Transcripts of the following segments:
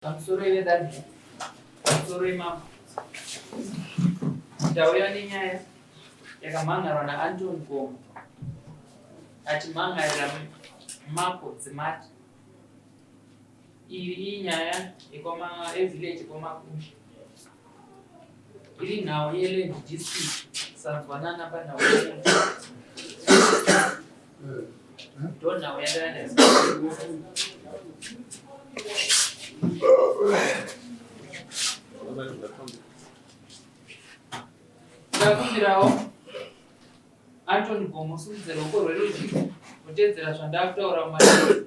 Pamusoro vedare, pamusoro imambo. Ndauya nenyaya yakamhan'arwa naAnton Gomo achimhan'arira Marko Dzimati. Iyi inyaya yevillage kwaMakusha. Iri nhau yeland dispute kusanzwanana panhau yemuti. Ndonhau yandava Ndakumbirawo Anthony Gomo simudze ruoko rwerudyi mutedzera zvandakutaura mumashure.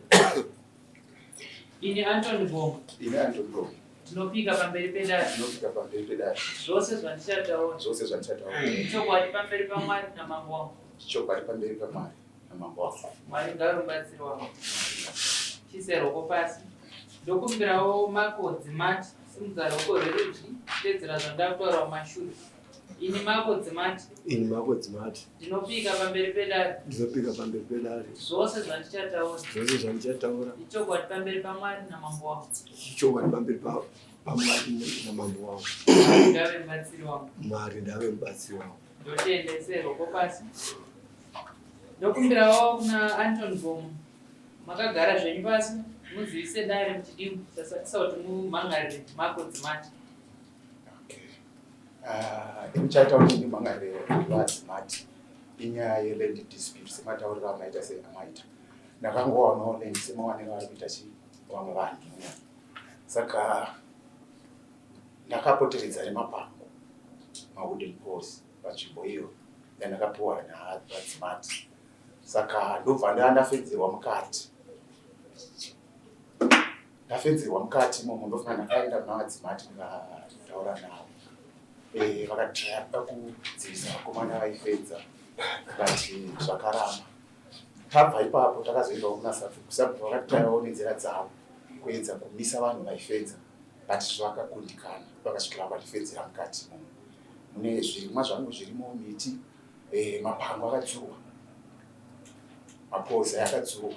Ini Anthony Gomo. Ini Anthony Gomo. Ndinopika pamberi pedare. Ndinopika pamberi pedare. Zvose zvandichataura. Zvose zvandichataura. Chokwadi pamberi paMwari namambo wangu. Chokwadi pamberi paMwari namambo wangu. Mwari ngave mubatsiri wangu. Chise ruoko pasi. Ndokumbirawo Marko Dzimati simudza ruoko rwerudyi tedzera zvandakutaura mumashure. Ini Marko Dzimati. Ini Marko Dzimati. Ndinopika pamberi pedare. Ndinopika pamberi pedare. Zvose zvandichataura. Zvose zvandichataura. Ichokwadi pamberi paMwari namambo wangu. Ichokwadi pamberi paMwari namambo wangu. Mwari ndave mubatsiri wangu. Mwari ndave mubatsiri wangu. Ndotenda ruoko pasi. Ndokumbirawo kuna Anton Gomo. Makagara zvenyu pasi muzivise dare muchidimbu sasatisa kuti mumhangarire Marko Dzimati. Ah, Muchaita kuti ndimhangarire vaDzimati inyaya yeland dispute sematauriro amaita seamaita. Ndakangowanawo land semawaniro ari kuita chi vamwe vanhu. Saka ndakapoteredza nemapango mawooden poles panzvimbo iyo yandakapiwa navadzimati. Saka ndobva ndafedzerwa mukati. Ndafedzerwa mukati imomo ndofunga ndakaenda kuna vadzimati ndikataura navo. Eh, vakatraya kuda kudzivisa vakomana vaifedza but zvakaramba. Tabva ipapo takazoendawo kuna sabhuku. Sabhuku vakatrayawo nenzira dzavo kuedza kumisa vanhu vaifedza but zvakakundikana vakasvikira vatifedzera mukati imomo. Mune zvirimwa zvangu zvirimo miti eh, mapango akadzurwa mapoza akadzurwa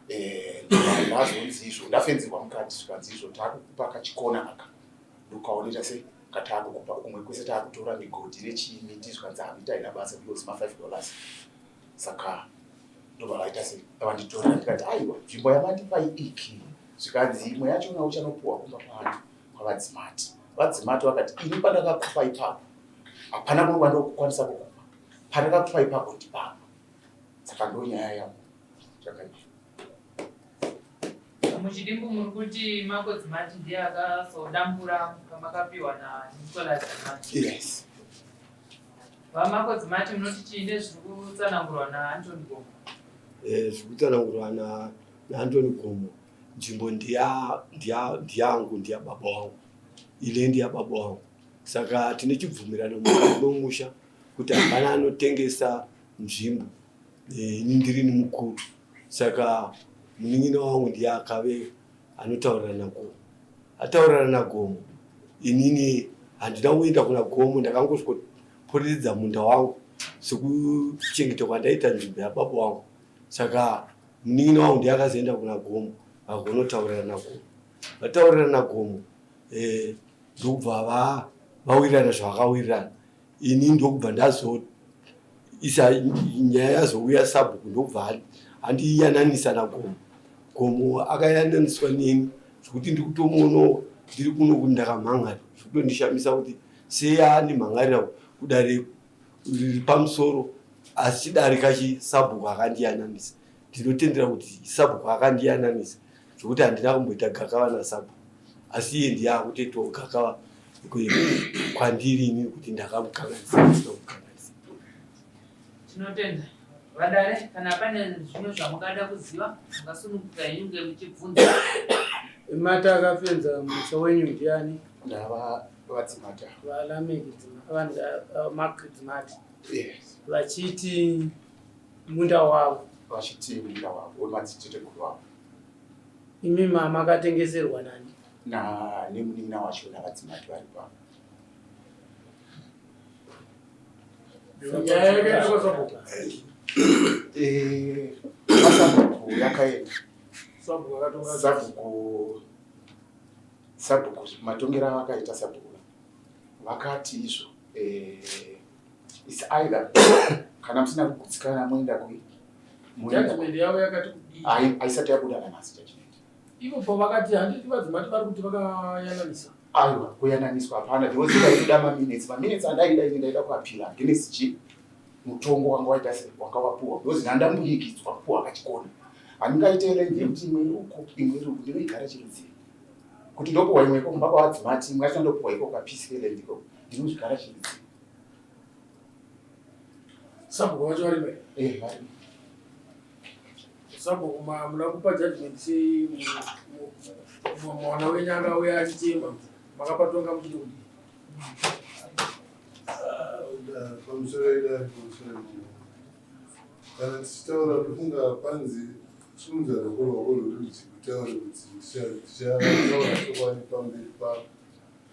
eh, ndazonzi izvo ndafenzerwa mukati zvikanzi izvo takukupa kachikona aka ndokaoneta sei katakukupa kumwe kwese takutora migodhi nechii miti zvikanzi hamiti haina basa because ma 5 dollars saka ndobva vaita sei vanditorera ndikati aiwa nzvimbo yamandipa idiki zvikanzi imwe yachona uchanopuwa kumba kwani kwavadzimati vadzimati vakati ini pandakakupa ipapo hapana kumwe kwandokukwanisa kukupa pandakakupa ipapo ndipapo saka ndonyaya yangu chakaipa. Muchidimbu muri kuti Marko Dzimati ndiye akazodambura pamakapiwa naNicholas Dzimati. Yes. VaMarko Dzimati munoti chii nezviri kutsanangurwa naAntony Gomo? Eh, zviri kutsanangurwa naAntony Gomo nzvimbo ndiyangu ndiyababa wangu ile ndiyababa wangu saka tine chibvumirano mukati memusha kuti hapana anotengesa nzvimbo eh, ini ndirini mukuru saka munin'ina wangu ndiye akave anotaurira nagomo ataurirana nagomo inini handina kuenda kuna gomo ndakangosvikoporeredza munda wangu sekuchengeta kwandaita nzvimbo yababa wangu saka munin'ina wangu ndiye akazoenda kuna gomo vagonotaurirana nagomo vataurirana nagomo eh, ndokubva vawirirana zvavakawirirana ini ndokubva ndazoisa nyaya yazouya sabhuku ndokubva andiyananisa nagomo gomo akayananiswa neni zvekuti ndiri kutomuonawo ndiri kuno kuti ndakamhan'ara zvekutondishamisa kuti sei andimhan'arira kudare riri pamusoro asi chidarika chisabhuku akandiyananisa ndinotendera kuti sabhuku akandiyananisa zvekuti handina kumboita gakava nasabhuku asi iye ndiye akutoitawo gakava kwandiri ini kuti ndakamukanganisa ndisina kumukanganisa. Tinotenda vadare, kana pane zvimwe zvamungada kuziva mungasununguka henyu kunge muchibvunza. Mata akafenza musha wenyu ndiani? Ndava vadzimata. VaLameki Mark Dzimati. Yes. Vachiti munda wavo. Vachiti munda wavo wemadziteteguru wavo. Imi makatengeserwa nani? Na nemunin'ina wacho navadzimati vari pano. Nyaya yakaenda kwasabhuku. Eh, kwasabhuku yakaenda. Sabhuku akatonga. Sabhuku Sabhuku matongero avakaita sabhuku vakati izvo eh, it's either kana musina kugutsikana moenda kui judgment yavo yakati kudii? Haisati yabuda nanhasi judgment. Ivo pavakati handiti vadzimati vari kuti vakayananisa. Aiwa, kuyananiswa hapana because ndaida maminutes, maminutes andaida ini ndaida kuapila against chi mutongo wanga waita se wanga wapuwa because ndandambuyikidzwa kupuwa kachikona. Handingaite land yekuti imwe iri uko imwe iri uko, ndinoigara chirudzii kuti ndopuwa imwe iko kumba kwavadzimati, imwe yacho ndopuwa iko kapisi keland iko, ndinozvigara chirudzii? Sabhuku vacho varimo here? Eh, varimo. Sabhuku muna kupa judgment sei mwana wenyu akauya achichema makapatonga muchiti kudii? Ah, pamusoro idari pamusoro mambo. Kana tichitaura tofunga panzi simudza ruoko rwako rwerudyi utaure kuti ndichataura chokwadi pamberi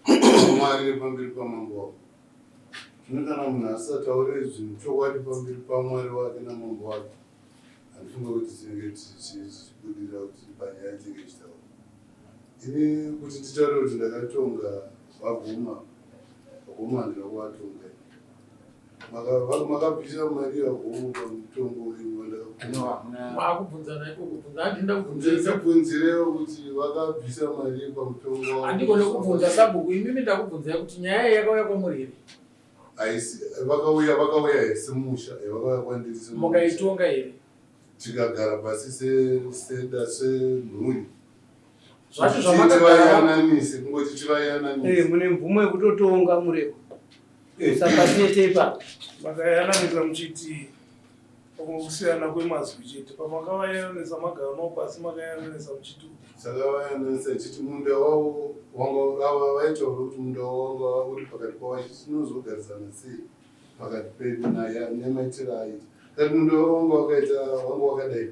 paMwari nepamberi pamambo wako. Zvino kana munhu asisataure zvinhu chokwadi pamberi paMwari wake namambo wake, handifunge kuti tinenge tichibudirira kuti panyaya yatinenge tichitaura. Ini kuti nditaure kuti ndakatonga vaguma, vaguma handina kuvatonga ini. Makabvisa mari yagomo pamutongo wenyu wandakakupa. Makubvunzana ikoko bvunza handina kubvunza. Ndibvunzirewo kuti vakabvisa mari pamutongo wavo. Handigone kubvunza sabhuku imimi ndakubvunzai kuti nyaya iyi yakauya kwamuri here? Haisi vakauya vakauya here semusha vakauya kwandiri semusha. Mukaitonga here? Tikagara pasi seda semhuri. Zvacho zvamakagara tivayananise kungoti tivayananise. Eh, mune mvumo yekutotonga mureko. Saka tete ipapo. Makayananisa muchiti pamwe kusiyana kwemazwi chete. Pamakavayananisa magara navo pasi makayananisa muchiti Saka vayananisa ichiti munda wavo wanga ava vaitaura kuti munda wavo wanga uri pakati pavo vachiti tinozogarisana sei pakati pedu naye nemaitiro aaita. Tikati munda wavo wanga wakaita wanga wakadai.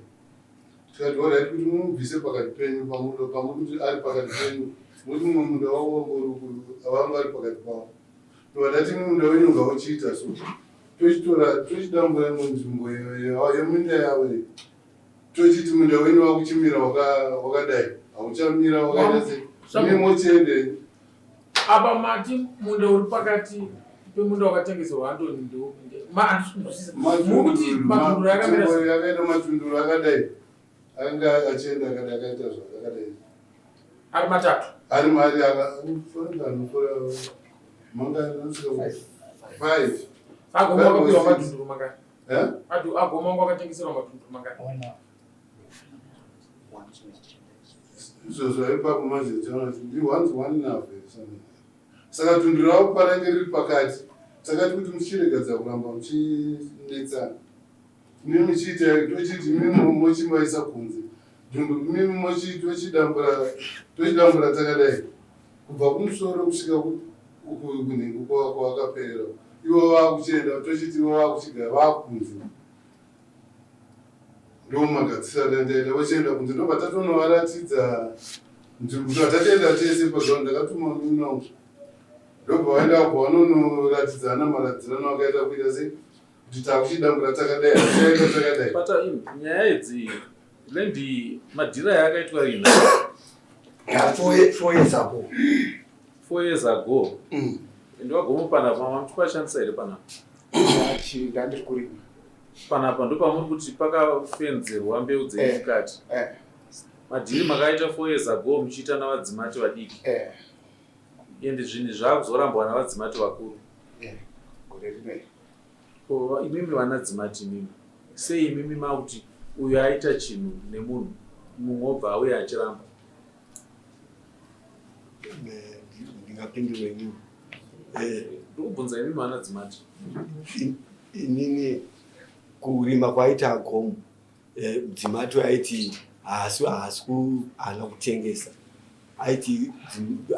Tikati alright kuti mumubvise pakati penyu pamuda pamuti ari pakati penyu muti mumwe munda wavo wanga uri uku wanga ari pakati pavo. Ndobva munda wenyu ngauchiita so tochitora tochidambura imwe nzvimbo yeminda yavo iyi tochiti munda wenyu wakuchimira wakadai hauchamira wakaita sei imi mochiendei apa mati munda uri pakati pemunda wakatengeserwa Antony ndomukuti matunduru akamira sei? Yakaita matunduru akadai anga achienda akadai akaita zvakadai ari matatu ari mari anofora manga anosvika 5. Agoma wakapiwa matunduru mangani? Eh? Agoma wanga wakatengeserwa matunduru mangani? Izvozvo ipapo manje tiona kuti ndi one one and a half something. Saka tundu ravo parange riri pakati takati kuti muchiregadza kuramba muchinetsana imi muchiita tochiti imi mochimaisa kunze dhundu imi mochi tochidambura tochidambura takadai kubva kumusoro kusvika uku kunhengo kwawakaperera ivo vakuchienda tochiti ivo vakuchigara vakunze ndomagadzisira tandaenda vochienda kunze ndobva tatonovaratidza nzvimbo ndobva tatoenda tese paground ndakatuma munin'ina wangu ndobva vaenda kubva vanonoratidzana maratidzirano akaita kuita sei kuti takuchidambura takadai hatichaenda takadai. Bata imi nyaya idzi land madhira yakaitwa rini? Yeah, 4 years ago. 4 years ago. And wagomo panapa mamuti kwashandisa here panapa? Ndandiri kurima. Panapa ndopamuri kuti pakafenzerwa mbeu dzenyu mukati. Eh. Madhiri makaita 4 years ago muchiita navadzimati vadiki. Eh. And zvinhu zvakuzorambwa navadzimati vakuru. Eh, gore rino iri. Ko imimi vanadzimati imimi sei imimi makuti uyu aita chinhu nemunhu mumwe obva auya achiramba? Ndingapindura inini? Ndikubvunza imimi vanadzimati. Inini kurima kwaita agomo, dzimati aiti haasi haana kutengesa, aiti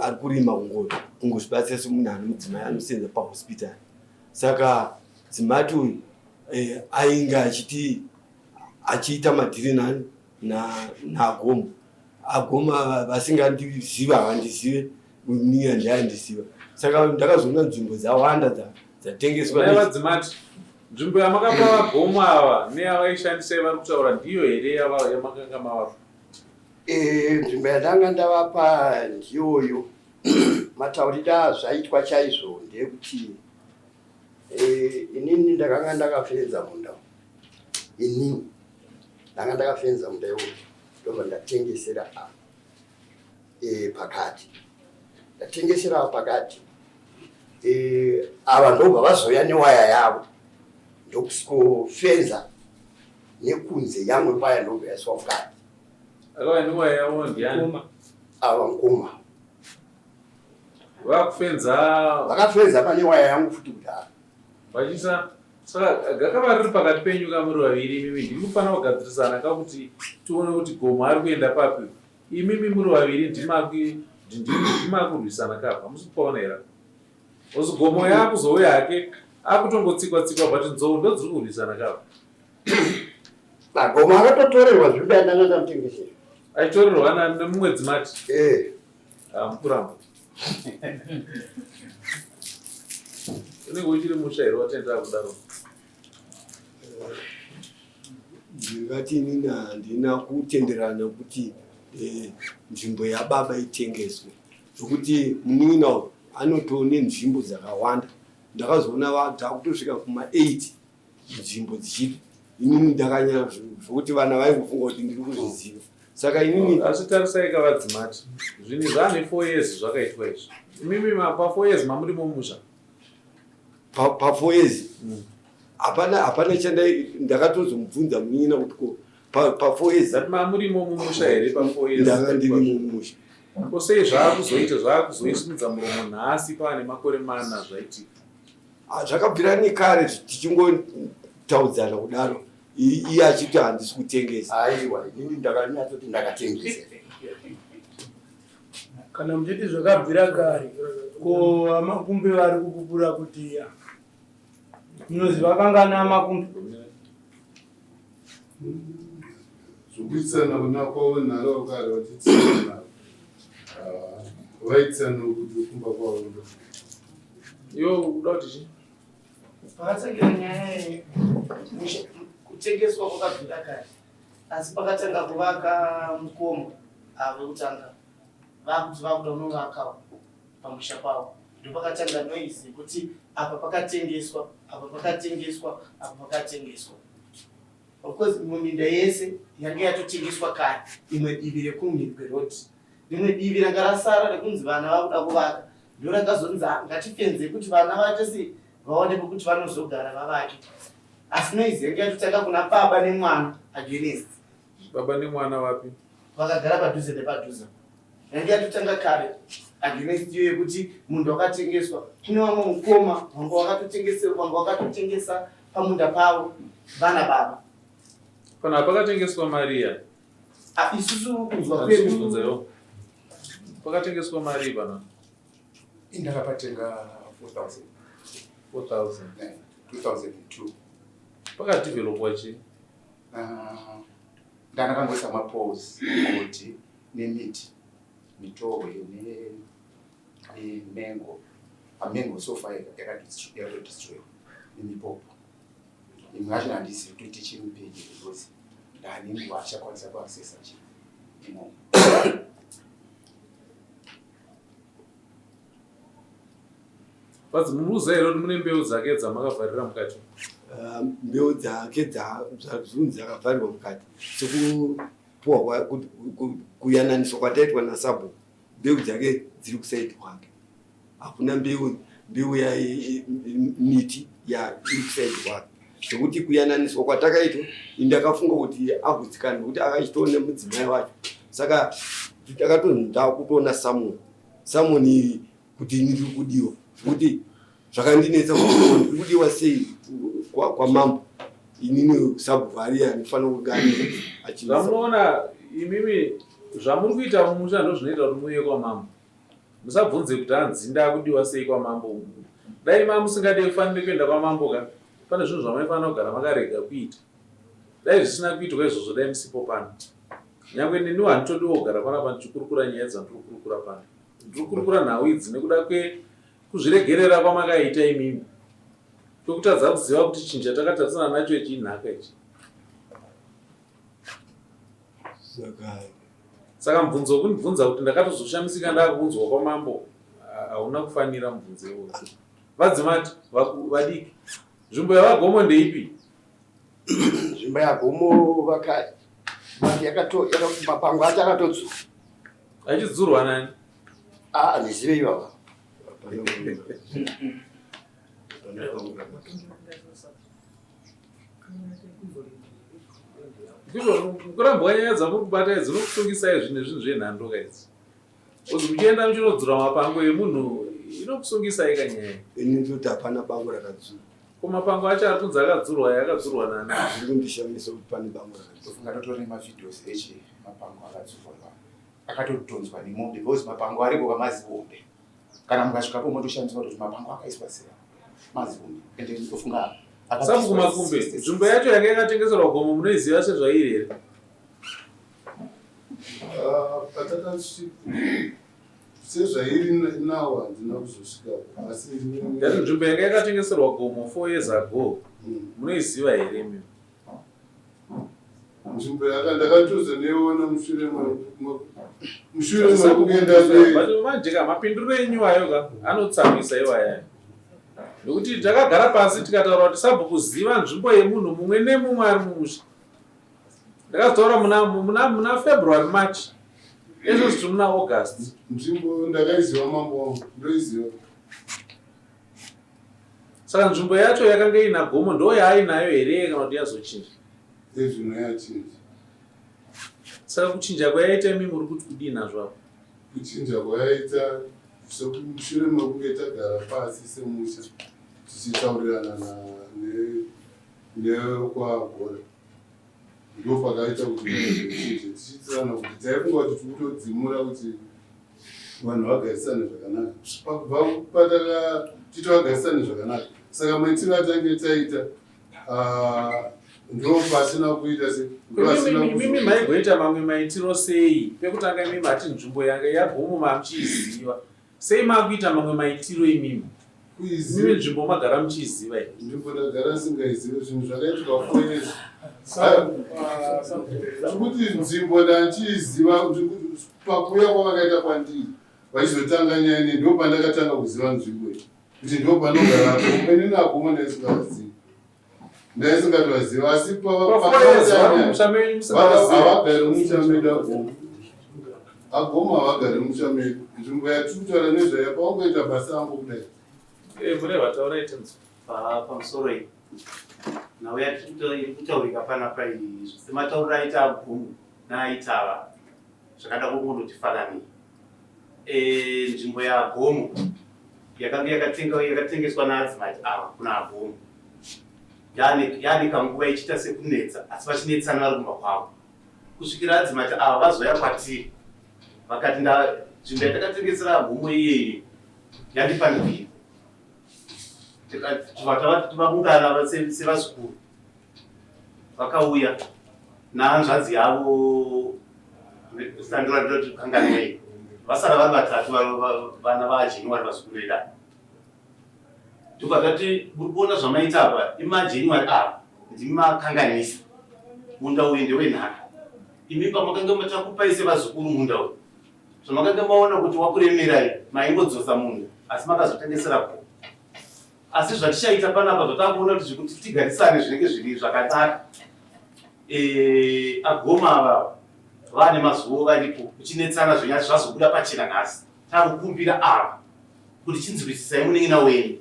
ari kurima kungozvibatsira semunhu ane mudzimai anosenza pahospitari. Saka dzimati uyu ainge achiti achiita madhiri nani nagomo agoma vasingandiziva havandizive, ini handiandiziva. Saka ndakazoona nzvimbo dzawanda dzatengeswa. Mai vadzimati, nzvimbo yamakapa vagomo ava neyavaishandisa vari kutaura ndiyo here yamakanga mavapa? Nzvimbo yandanga ndavapa ndiyoyo. Matauriro azvaitwa chaizvo ndeyekuti eh, inini ndakanga ndakafenza munda inini ndanga ndakafenza munda iwoyo ndobva ndatengesera apa e, pakati ndatengesera apa pakati e, ava ndobva vazouya newaya yavo ndokusikofenza nekunze yamwe waya ndobva yaiswa mukati. Akauya newaya yavo ndiani? Ava mukoma. Vakufenza. Vakafenza pane waya yangu futi kudhara. Vachisa saka gakava riri pakati penyu kamuri vaviri imimi ndiri kufanira kugadzirisana kakuti tione kuti gomo ari kuenda papi imimi muri vaviri ndimakurwisana kapa hamusi kupaona here ozi gomo yaakuzouya hake akutongotsikwa tsikwa but nzou ndodziri kurwisana kapa Magomo akatotorerwa zvekuti andanga ndamutengesera. Aitorerwa nani nemumwe dzimati? Eh. Ah, mukuramba. Unenge uchiri musha here watenda kudaro? Ndingati inini handina kutenderana kuti eh, nzvimbo yababa itengeswe zvokuti munin'ina uyu anotone nzvimbo dzakawanda ndakazoona dzakutosvika kuma 8 nzvimbo dzichiti inini ndakanyara zvokuti vana vaingofunga kuti ndiri kuzviziva saka inini asi tarisai kavadzimati zvinhu zvaane four years zvakaitwa izvi imimi pa four years mamuri mumusha pa four years mm. hapana hapana chandai ndakatozomubvunza munin'ina kuti ko pa four years that mamurimo mumusha here pa four years ndanga ndiri mumusha ko sei zvaakuzoita zvaakuzoisimudza muromo nhasi paane makore mana zvaitika Ah, zvakabvira nekare tichingotaudzana kudaro iye achiti handisi kutengesa. Aiwa, inini ndakanyatsoti ndakatengesa. Kana muchiti zvakabvira kare, ko amakumbe vari kupupura kuti ya munoziva kangani amakumbe? Zvokuitisana kuna kwavo nharo kare vachiitisana nharo ah, vaitisana kuti kumba kwavo ndo Yo uda kuti chii? Pakatangira nyaya kutengeswa kwakabvira kare asi pakatanga kuvaka mukoma avo kutanga vakuti vakuda unovakawo pamusha pavo ndopakatanga noise yekuti apa pakatengeswa apa pakatengeswa apa pakatengeswa of course imwe minda yese yange yatotengeswa kare imwe divi rekumhiri kweroad rimwe divi ranga rasara rekunzi vana vakuda kuvaka ndorakazonzi ah, ngatifenzei kuti vana vaite sei vaone pekuti vanozogara vavake asi noise yange yatotanga kuna baba nemwana against baba nemwana vapi vakagara padhuze nepadhuze yange yatotanga kare against iyo yekuti munhu wakatengeswa kune vamwe mukoma vanga wakatotengesa vanga wakatotengesa pamunda pavo vana baba pana pakatengeswa mariya ah, isusu kunzwa kwedu pakatengeswa mari pana indakapatenga 4000 4000 2002 pakadevelopwa chii ah, Ndanakangoisa mapoles mugodhi nemiti mitohwe nemengo amengo so far yakatodestroyiwa nemipopo imwe yacho handizivi kuti tichiri mupenyu because ndane nguva achakwanisa kuaccessa chii imomo. Fadzi munoziva here kuti mune mbeu dzake dzamakavharira mukati? Ah, mbeu dzake dzazunzi dzakavharirwa mukati sekupuwa kuyananiswa kwataitwa nasabhuku mbeu dzake dziri kusaidi kwake hakuna mbeu mbeu ya miti ya iri kusaidi kwake zvekuti kuyananiswa kwatakaitwa indakafunga kuti agutsikana nekuti akachitoona mudzimai wacho saka takatonzi ndakutoona samoni samoni iyi kuti ini ndiri kudiwa zvekuti zvakandinetsa kuti ndiri kudiwa sei kwamambo inini sabhuku ariye anofanira kunge achivamunoona imimi zvamuri kuita mumusha ndozvinoita kuti muuye kwamambo musabvunze kuti hanzi ndakudiwa sei kwamambo dai mamusingade kufanire kuenda kwamambo ka pane zvinhu zvamaifanira kugara makarega kuita dai zvisina kuitwa izvozvo dai musipo pano nyangwe neniwo handitodiwo kugara panapa ndichikurukura nyaya dzandiri kukurukura pano Ndiri kukurukura nhau idzi nekuda kwekuzviregerera kwamakaita imimi kwekutadza kuziva kuti chinhu chatakatarisana nacho ichi inhaka ichi. Saka mubvunzo wekundibvunza kuti ndakatozoshamisika ndakunzwa kwamambo Hauna kufanira mubvunzo iwoyo. Vadzimati vadiki, nzvimbo yavaGomo ndeipi? Nzvimbo yaGomo vaka yakato mapango acho akatodzurwa. Achidzurwa nani? Ah, handizive ivava. Ndizvo kurambwa nyaya dzamuri kubata idzi dzinokusungisai zvinhu zvinhu zvenhando ka idzi. Uzi muchienda muchinodzura mapango emunhu inokusungisai kanyaya. Ini ndinoti hapana bango rakadzurwa. Ko mapango acho ari kunzi akadzurwa aya akadzurwa nani? Zviri kundishamisa kuti pane bango rakadzurwa. Ndofunga totori nemavideos echi mapango akadzurwa iwayo. Akatodhonzwa nemombe because mapango ariko kamazihombe. Kana mukasvikapo motoshamiswa kuti mapango akaiswa sei mazihombe. Ende ndofunga Sabhuku Makumbe, nzvimbo yacho yanga yakatengeserwa gomo munoiziva sezvairi here? Ah, patakasvika sezvairi nawo handina kuzosvikapo asi Ndati nzvimbo yanga yakatengeserwa gomo 4 years ago munoiziva here imi? Nzvimbo yaka ndakatozonoiona mushure mushure mekunge ndande But manje ka mapinduriro enyu ayo ka anotsamwisa iwaya. Nekuti takagara pasi tikataura kuti sabhuku ziva nzvimbo yemunhu mumwe nemumwe ari mumusha. Ndakazotaura muna muna muna February March. Ezvo tiri muna August. Nzvimbo ndakaiziva mambo wangu, ndoiziva. Saka nzvimbo yacho yakanga ina gomo ndo yaainayo here kana kuti yazochinja? Ezvino yachinja. Saka kuchinja kwayaita imi muri kuti kudii nazvo apo? Kuchinja kwayaita mushure mekunge tagara pasi semusha tichitaurirana nekwagora ndopakaita kuti zvichinje tichiitirana kuti taifunga kuti tikutodzimura kuti vanhu vagarisane zvakanaka pakubva pataka titi vagarisane zvakanaka saka maitiro atange taita ah, ndo pasina kuita se Imimi maigoita mamwe maitiro sei? Pekutanga imimi mati nzvimbo yanga yagomo mamuchiiziva. Sei makuita mamwe maitiro imimi? Imimi nzvimbo magara muchiiziva here? Nzvimbo ndagara ndisingaizive zvinhu zvakaitika 4 years. Kuti nzvimbo ndandichiiziva pakuuya kwavakaita kwandiri vachizotanga nyaya nei ndo pandakatanga kuziva nzvimbo iyi kuti ndo panogara agomo inini agomo ndaisingavazivi ndaisingatovaziva asi havagari mumusha medu agomo agomo havagari mumusha medu nzvimbo yatiri kutaura nezvayo pawangoita basa angu kudai. Murehwa taurai tinzwe. Pamusoro iyi nhau yatiri kutaurika panapa iyi sematauriro aita agomo naaitava zvakada kungondoti fananei. Nzvimbo yagomo yakanga yakatengeswa naadzimati ava kuna agomo yaane kanguva ichiita sekunetsa asi vachinetsana vari kumba kwavo kusvikira adzimati ava vazouya kwatiri vakati nzvimbo yatakatengesera agomo iyeye yandipandukira. Tavakungana sevazukuru vakauya nahanzvadzi yavo sandoratikanganwei vasara vari vatatu vana vaJanuary vazukuru vedu ava. Ndobva tati muri kuona zvamaita apa imaJanuary ava ndimi makanganisa munda uyu ndewenhaka imi pamakanga matakupai sevazukuru munda uyu zvamakanga maona kuti wakuremerai maingodzosa munda asi makazotengesera ko asi zvatichaita panapa zvatakuona kuti zvekuti tigarisane zvinenge zviri zvakanaka. Agoma ava vane mazuva varipo kuchinetsana zvenyasi zvazobuda pachena nhasi takukumbira ava kuti chinzwisisai munin'ina wenyu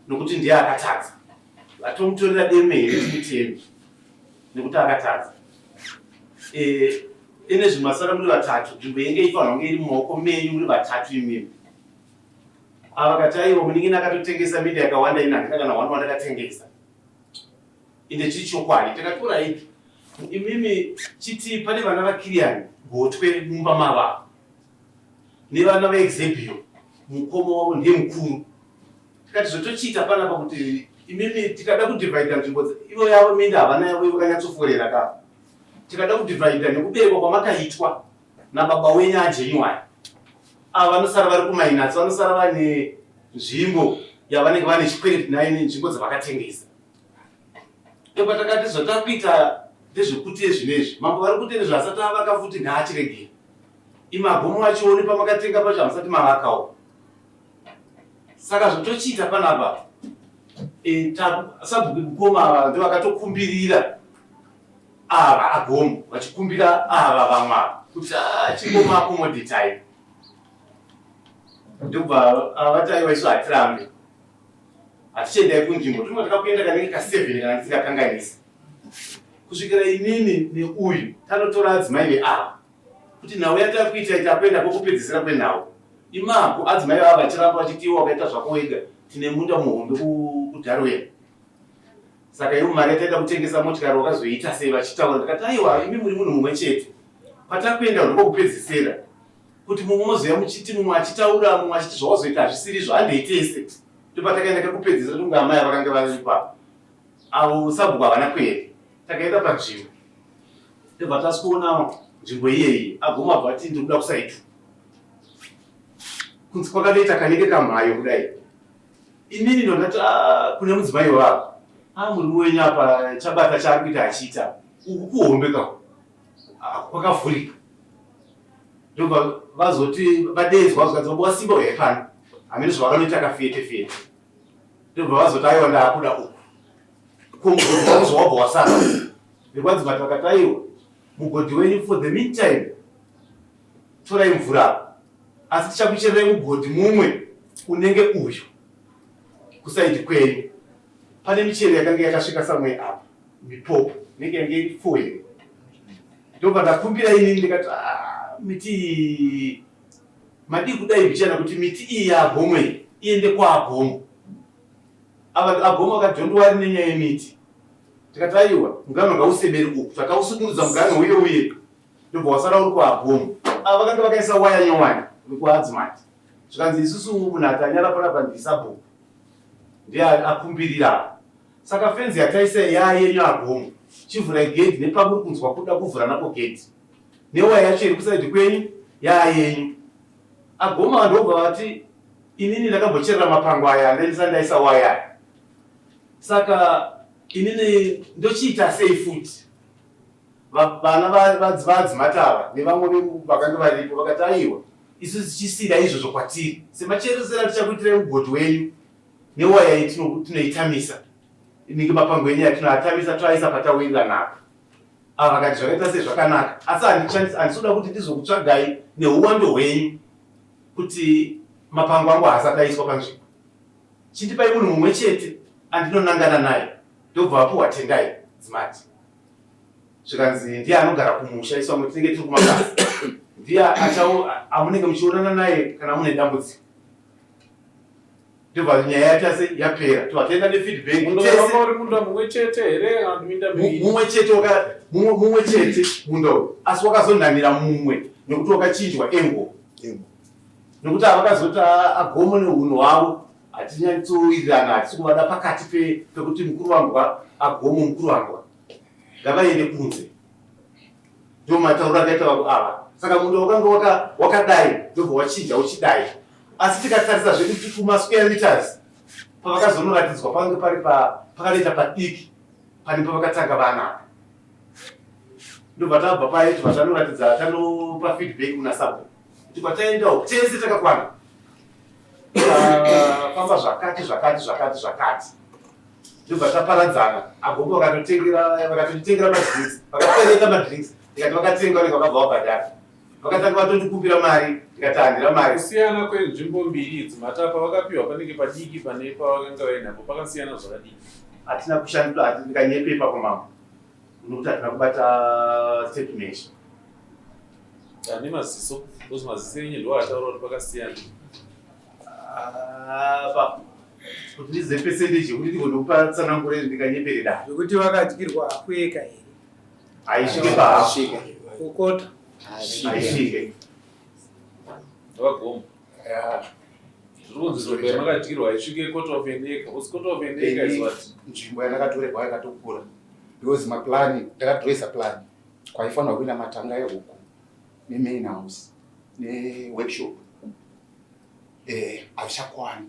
nokuti ndiye akatadza vatomutorera deme here timuteme nekuti akatadza. Ine zvimasara muri vatatu nzvimbo yenge ifanira kunge iri mumaoko menyu muri vatatu imimi. Ava vakati aiwa munin'ina akatotengesa minda yakawanda ini handina kana one wandakatengesa. Ende chiri chokwadi takatora ipi imimi chiti pane vana vaKiriani gotwe mumba mava nevana vaExebio mukoma wavo ndiye mukuru. Tikati zvotochiita panapa kuti imimi tikada kudhivhaidha nzvimbo ivo yavo minda havana yavo ivo vakanyatsoforera ka tikada kudhivhaidha nekuberekwa kwamakaitwa nababa wenyu aJanuary ava vanosara vari kumainatsi vanosara vane nzvimbo yavanenge vane chikwereti nayo nenzvimbo dzavakatengesa. Ndopatakati zvatakuita ndezvekuti ezvinezvi mambo vari kuti nezvaasati avaka futi ngaachiregera. Imagomo achione pamakatenga pacho hamusati mavakawo. Saka zvotochiita panapa e, sabhuku mukoma ava ndovakatokumbirira ava agomo vachikumbira ava vamwe ava kuti ah, chingoma akomodhitai ndobva vati aiwa isu hatirambe hatichiendai kunzvimbo tinonga takakuenda kanenge kaseven kana ndisingakanganisi kusvikira inini neuyu tanotora adzimai veava kuti nhau yatakuita itakuenda kwokupedzisira kwenhau imapo adzimai vava vachiramba vachiti iwe wakaita zvako wega tine munda muhombe kudarwena saka iwo mari yataida kutengesa motikari wakazoita sei vachitaura ndikati aiwa imi muri munhu mumwe chete kwatakuenda ndokokupedzisira kuti mumwe mozoya muchiti mumwe achitaura mumwe achiti zvawazoita hazvisiri izvo handei tese ndopatakaenda kekupedzisira tunge amai vakange vari ipapo avo sabhuku havana kuenda takaenda panzvimbo ndobva tasikuona nzvimbo iyeyi aguma abva ati ndiri kuda kusaitu kunzi kwakatoita kanenge kamhayo kudai inini ndondati ah, kune mudzimai wako a ah, murume wenyu apa chabata chaari kuita achiita uku kuhombe kako ah, kwakavhurika ndobva vazoti vadeedzwa zvikanzi baba wasimba uyai pano hameno zvavakanoita kafete fete ndobva vazoti aiwa ndaakuda uku ko mugodhi wangu zvawabva wasara nekwanzi vati vakati aiwa mugodhi wenyu for the meantime torai mvura apa asi tichakuchererai mugodhi mumwe unenge uyu kusaidi kwenyu pane michero yakanga yakasvika samwe apa mipopo inenge yange iri fo here ndobva ndakumbira inini ndikati ah, miti iyi madii kudai mbichana kuti miti iyi yaagomo iyi iende kwaagomo ava agomo akadhondiwa rine nyaya yemiti tikati aiwa mugano ngauseberi uku takausukurudza mugano uye uye ndobva wasara uri kwaagomo ava vakanga vakaisa waya nyowani vekuadzimati zvikanzi isusu munhu atanyara panapa ndisabhuku ndiye akumbirira Saka fenzi yataisa yaa yenyu agomo. Chivhurai gedhi nepamuri kunzwa kuda kuvhura napo gedhi. Newaya yacho iri kusaidhi kwenyu yaa yenyu. Agomo ava ndobva vati inini ndakambocherera mapango aya andaisa ndaisa waya aya. Saka inini ndochiita sei futi? Vana vadzimata ava nevamwe vakanga varipo vakati aiwa isu tichisira izvozvo kwatiri semacheresera tichakuitirai mugodhi wenyu Newaya iyi tinoitamisa inenge mapango enyu atinoatamisa toaisa patawirirana apa. Ava vakati zvakaita sei zvakanaka asi handishandisi handisi kuda kuti ndizokutsvagai neuwando hwenyu kuti mapango angu haasati aiswa panzvimbo. Chindipai munhu mumwe chete andinonangana naye ndobva vapuhwa Tendai Dzimati. Zvikanzi ndiye anogara kumusha isu vamwe tinenge tiri kumabasa ndiye amunenge muchionana naye kana mune dambudziko. Ndobva nyaya yaita se yapera. Tobva taenda nefeedback. Munda wanga uri munda mumwe chete here kana kuti minda miviri? Mumwe chete waka mumwe chete munda uyu. Asi wakazonamira mumwe nekuti wakachinjwa angle. Nekuti avakazoti agomo nehunhu hwavo hatinyatsowirirana hatisi kuvada pakati pekuti mukuru wangu agomo mukuru wangu ngavaende kunze. Ndomatauriro akaita vako ava. Saka munda wakanga wakadai ndobva wachinja uchidai. Asi tikatarisa zvedu kuti kuma square meters pavakazonoratidzwa pange pari pakanoita padiki pane pavakatanga vana apa. Ndobva tabva paye tobva tanoratidza tanopa feedback kuna sabhuku kuti kwataendawo tese takakwana. Tafamba zvakati zvakati zvakati zvakati. Ndobva taparadzana agogo vakatotengera vakatonditengera madrinks vakatereka madrinks ndikati vakatenga vanenge vakabva vabhadhara vakatanga vatondikumbira mari ndikati handira mari. Kusiyana kwenzvimbo mbiri idzi matapa vakapiwa panenge padiki pane pavakanga vainapo pakasiyana zvakadii? Hatina kushandura ndinganyepe ipapo mambo nokuti hatina kubata tape measure. Ane maziso because maziso enyu ndiwo ataura kuti pakasiyana. Apa kuti ndizive percentage yekuti ndigone kupa tsananguro izvi ndinganyepere dare. Zvekuti vakadyirwa hafu eka here? Haisvike pahafu. Kokota. Haisvike. Vagoma. Zviri kunzi nzvimbo yamakadyirwa haisvike quarter of an acre. Because quarter of an acre is what? Nzvimbo yandakatorerwa yakatokura because maplan ndakadresa plan kwaifanirwa kuenda matanga ehuku nemain house neworkshop eh, hazvichakwani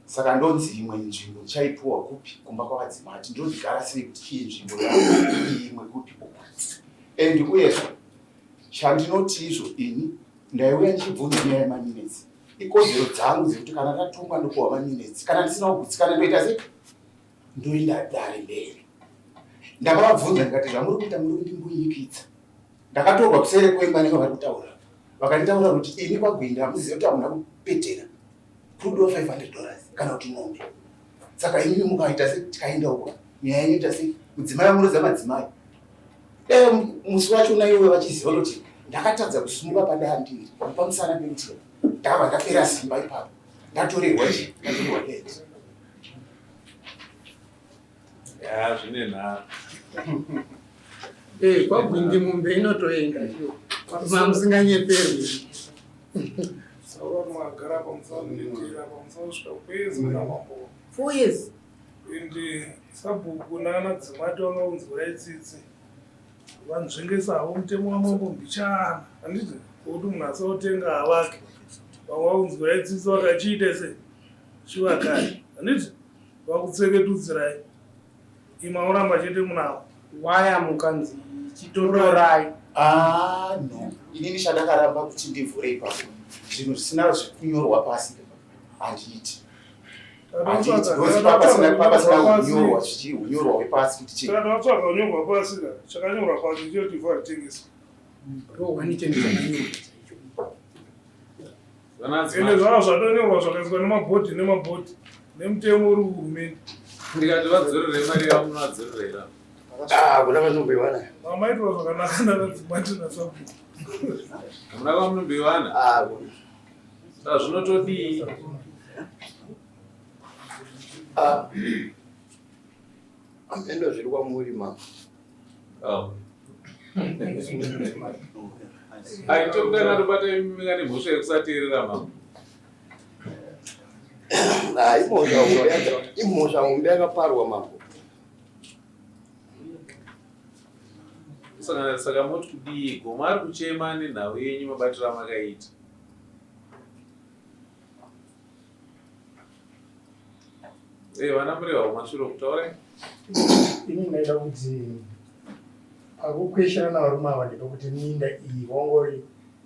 saka ndonzi imwe nzvimbo ndichaipuwa kupi kumba kwavadzimati ndondigara sei kuti iyi nzvimbo imwe kupi uku and uyezve Chandinoti izvo ini ndaiuya ndichibvunza nyaya yemaminetsi. Ikodzero dzangu dzekuti kana tatongwa ndopuwa maminetsi. Kana ndisina kugutsikana ndoita sei? Ndoenda dare mberi. Ndakavabvunza ndikati zvamuri kuita muri kundimbunyikidza. Ndakatorwa kuseri kwemba nevavari kutaura. Vakanditaura kuti ini kwaGwinda hamuzive kuti hamuna kupetera. Kurudiwa 500 dollars kana kuti mombe. Saka imimi mukaita se tikaenda uko nyaya inoita se mudzimai amurodza madzimai. Dai musi wacho naiwe vachiziva kuti ndakatadza kusumuka padandiri pamusana pekuti ndakabva ndapera simba ipapo ndatorerwa chi ndatorerwa bed. Ya zvine nharo. Eh, kwagwindi mombe inotoenda iyo. Mamusinganyeperwi. Saura magara pamusana pamusana kusvika kwezi kuna mambo. 4 years. Ende sabhuku nana dzimati vanga kunzwirai tsitsi. Vanzvengesa havo mutemo wamambo mbichana. Handiti kuti munhu asaotenga avake. Vamwe vakunzwirai tsitsi vakachiita se chivakai. Handiti vakutseketudzirai. Ima uramba chete munawo. Waya mukanzi chitotorai. Ah, no. Inini chandakaramba kuti ndivhure ipapo. Zvinhu zvisina zvekunyorwa pasi handiiti. Handiiti. Because pasina pasina hunyorwa zvichi hunyorwa hwepasi kuti chii. Saka tatsvaga kunyorwa pasi ka. Chakanyorwa pasi ndicho kuti ivhu haritengeswi. Rohwa nitengesa manyorwa. Ende zvava zvatonyorwa zvakaiswa nemabhodhi nemabhodhi nemutemo uri kuhurumende. Ndikati vadzorere mari yavo munovadzorera. Ah, kuna vanomboiwana. Mamaitwa zvakanaka navadzimati nasabhuku. Hamuna kwamunomboiwana? Ah, kuna. Saka zvinotodii? Ah. Amendo zviri kwamuri mama. Oh. Ai tokutanga tobata imi kane mhosva yekusateerera mama. Ah, imhosva hombe imhosva hombe yakaparwa mambo. Saka saka moti kudii? Gomo ari kuchema nenhau yenyu mabatiro amakaita. Eh, vana Murehwa kumashure uku taurai. Ini ndaida kuti pakukweshana varume ava ndepekuti minda iyi wangori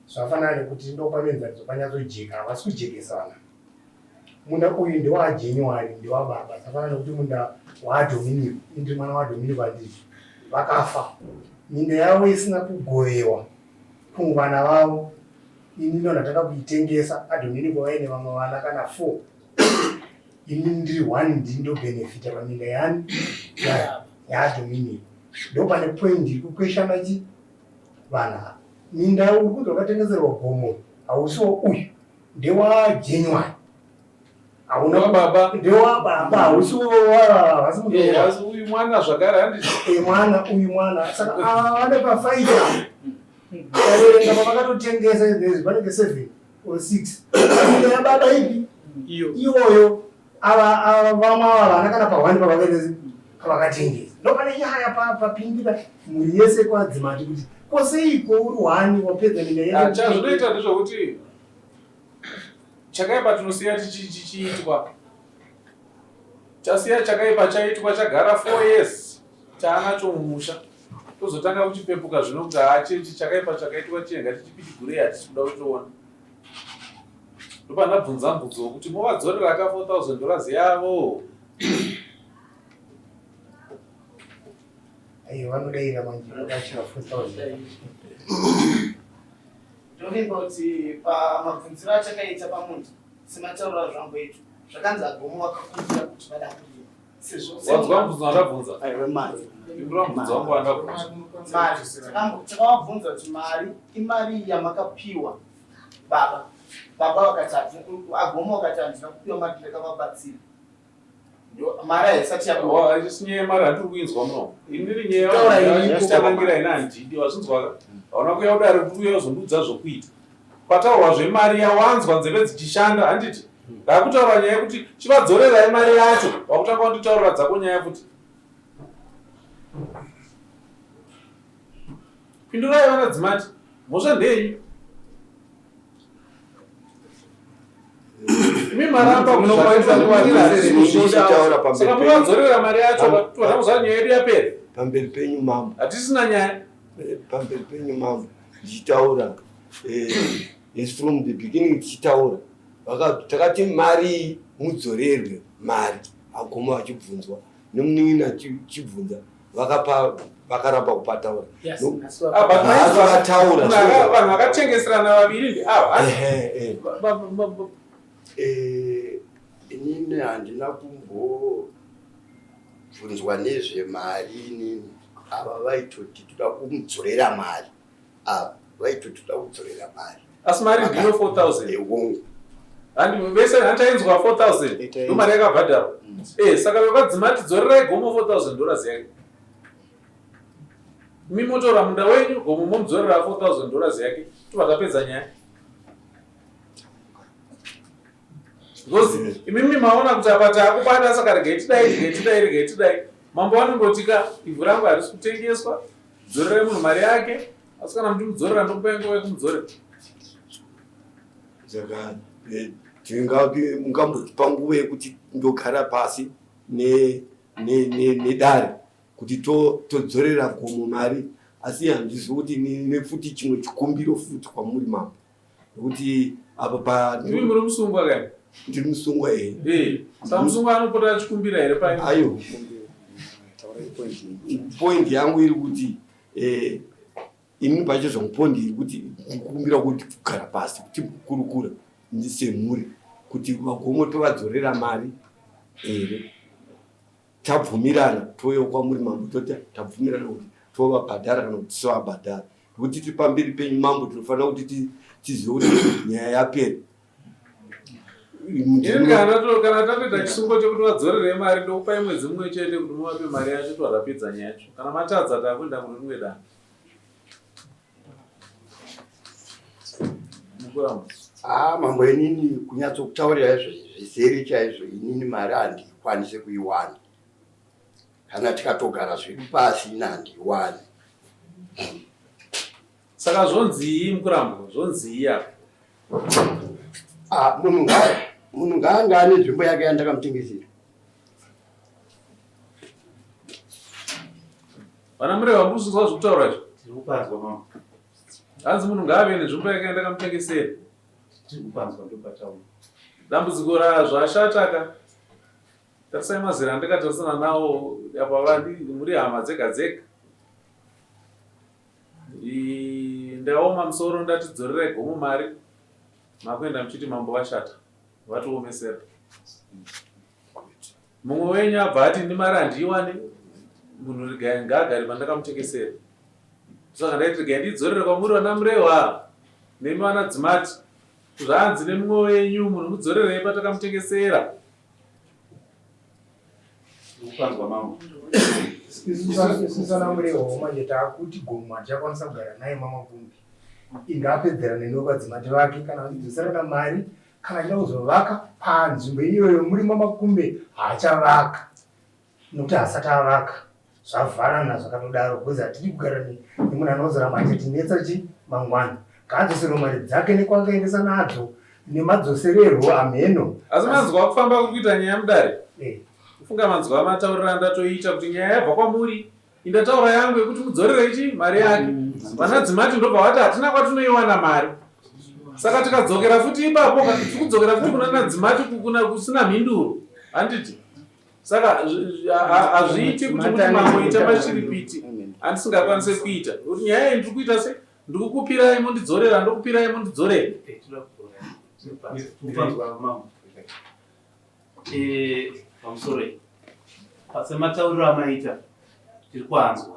zvafanana nekuti ndopa mienzaniso panyatsojeka havasi kujekesana. Munda uyu ndewaJanuary ndewababa zvafanana nekuti munda waDominico ini ndiri mwana waDominico handiti vakafa minda yavo isina kugovewa kuvana vavo ini ndo ndatanga kuitengesa aDominico vaine vamwe vana kana 4 ini ndiri one ndini ndobhenefita paminda yani yaDominico ndo pane point iri kukweshana chi vanhu ava minda uri kunzi wakatengeserwa gomo hausiwo uyu ndewaJanuary hauna Ndewa baba. ndewa baba hausiwo havasi Eh, asi uyu mwana zvakare handiti. Eh, mwana uyu mwana saka ava vane pafaita taverenga pavakatotengesa izvezvi panenge 7 or 6 minda yababa ipi Iyo. iyoyo ava ava vamwe ava vana kana pahwani pavakaita pavakatengesa ndo pane nyaya papindira mhuri yese kwadzimati kuti koseiko uri hwani wapedza minda Ah, yese Chazvinoita ndezvekuti chakaipa tinosiya chichiitwa. Tasiya chakaipa chaitwa chagara 4 years taanacho mumusha. Tozotanga kuchipepuka zvino kuti haa chechi chakaipa chakaitwa chiye ngatichipidigurei hatisi kuda kuchiona. Ndopandabvunza mubvunzo wekuti movadzorera ka 4000 dollars yavo. aiwa vanodaira manje vakachira 4000 Ndovimba kuti pamabvunziro achakaita pamunhu sematauriro azvamboitwa zvakanzi agomo vakakumbira kuti vada kurima sezvo Wanzwa mubvunzo wandabvunza? Aiwa, mari. Pindura mubvunzo wangu wandabvunza. Mari takavabvunza kuti mari imari yamakapiwa baba baba vakati agomo vakati handina kupiwa mari ndakavabatsira mari haisati yapiwa Haisi nyaya yemari handiri kuinzwa muno. Inini nyaya Taura iripo. yachitarangira ina handidi wazvinzwa ka? Hauna kuuya kudare kuti uye uzondiudza zvokuita. Pataurwa zvemari yawanzwa nzeve dzichishanda handiti? Ndakutaura nyaya yekuti chivadzorerai mari yacho wakutanga kunditaurira dzako nyaya futi. Pindurai vana dzimati mhosva ndeyenyu. Imi maramba Munokwanisa kutaura pamberi saka penyu. muvadzorera mari yacho toda kuzva nyaya yedu yapera. Pamberi penyu mambo. Hatisina nyaya. Pamberi penyu mambo. ndichitaura eh, is from the beginning tichitaura takati mari mudzorerwe mari agoma vachibvunzwa nemunin'ina achibvunza vakapa vakaramba kupataura vakataura vanhu vakatengeserana vaviri ndiava eh, inini handina kumbobvunzwa nezvemari inini ava vaitoti toda kumudzorera mari ava vaitoti toda kudzorera mari asi mari ndiyo 4000 handi vese handichainzwa 4000 ndo mari yakabhadharwa mm. eh saka vevadzimati dzorerai gomo 4000 dollars yake mi motora munda wenyu gomo momudzorera 4000 dollars yake tobva tapedza nyaya because imimi maona kuti apa taakubata saka regai tidai regai tidai regai tidai mambo vanongotika ivhu rangu harisi kutengeswa dzorerai munhu mari yake asi kana muchimudzorera ndokupai nguva yekumudzorera saka eh, tingambotipa nguva yekuti ndogara pasi nedare kuti todzorera gomo mari asi handizivi kuti nefuti chimwe chikumbiro futi kwamuri mambo nekuti apa pa Imi muri musungwa kani? Ndiri musungwa eh. Eh, saka musungwa anopota achikumbira here pai? Ayo. Point yangu iri kuti eh ini pacho zvangu point iri kuti ndikukumbira kuti kugara pasi kuti kurukura semhuri kuti vagomo tovadzorera mari here tabvumirana touya kwamuri mambo toti tabvumirana kuti tovabhadhara kana kuti tisavabhadhara nekuti tiri pamberi penyu mambo tinofanira kuti tizive kuti nyaya yapera kana tatoita chisungo chekuti vadzorere mari ndokupai mwedzi mumwe chete kuti muvape mari yacho twarapidza nyaya yacho kana matadza takuenda kune rimwe danho Ah, mambo inini kunyatsokutaurira zvizere chaizvo inini mari handikwanise kuiwana kana tikatogara zvedu pasi ini handiiwani saka zvonzii mukurambwa zvonzii apa ah, munhu ngaanga ane nzvimbo yake yandakamutengesera vana mureva mukusunzwa zvekutaura izvo tiri kupanzwa mama hanzi munhu ngaave nenzvimbo yake yandakamutengesera tiri kupanzwa ndopataura dambudziko razvashata ka tarisai mazera andakatarisana nawo apa vandi muri hama dzega dzega ndaoma musoro ndati dzorerai gomo mari makuenda muchiti mambo vashata vatiomesera Mumwe wenyu abva ati ini mari handiiwane, munhu regai ngaagare pandakamutekesera. Saka ndaiti regai ndiidzorere kwamuri vana Murehwa nemi vana Dzimati. Zvanzi nemumwe wenyu munhu mudzorerei patakamutengesera. Kupanzwa mambo. Isu sana Murehwa manje taakuti gomo hatichakwanisa kugara naye mamakumbi. Inga apedzerana nevadzimati vake kana vachidzoserana mari Kana achida kuzovaka panzvimbo iyoyo muri mamakumbe haachavaka nokuti haasati avaka zvavharana zvakatodaro because hatidi kugara nemunhu anozoramba achitinetsa chi mangwana ngaadzoserwe mari dzake nekwakaendesa nadzo nemadzosererwo amheno asi manzwa kufamba kuri kuita nyaya mudare eh. kufunga manzwa matauriro andatoita kuti nyaya yabva kwamuri Indataura yangu yekuti mudzorere chi mari yake. Mm. Vana dzimati ndobva vati hatina kwatinoiwana mari. Saka tikadzokera futi ipapo tiri kudzokera futi kuna nadzimati kuna kusina mhinduro. Handiti? Saka hazviiti kuti kuti mamboita mashiripiti andisingakwanise kuita. Kuti nyaya iyi ndiri kuita se ndikukupirai mondidzorera ndokupirai mondidzorera. Eh, pamusoro iyi sematauriro amaita tiri kuanzwa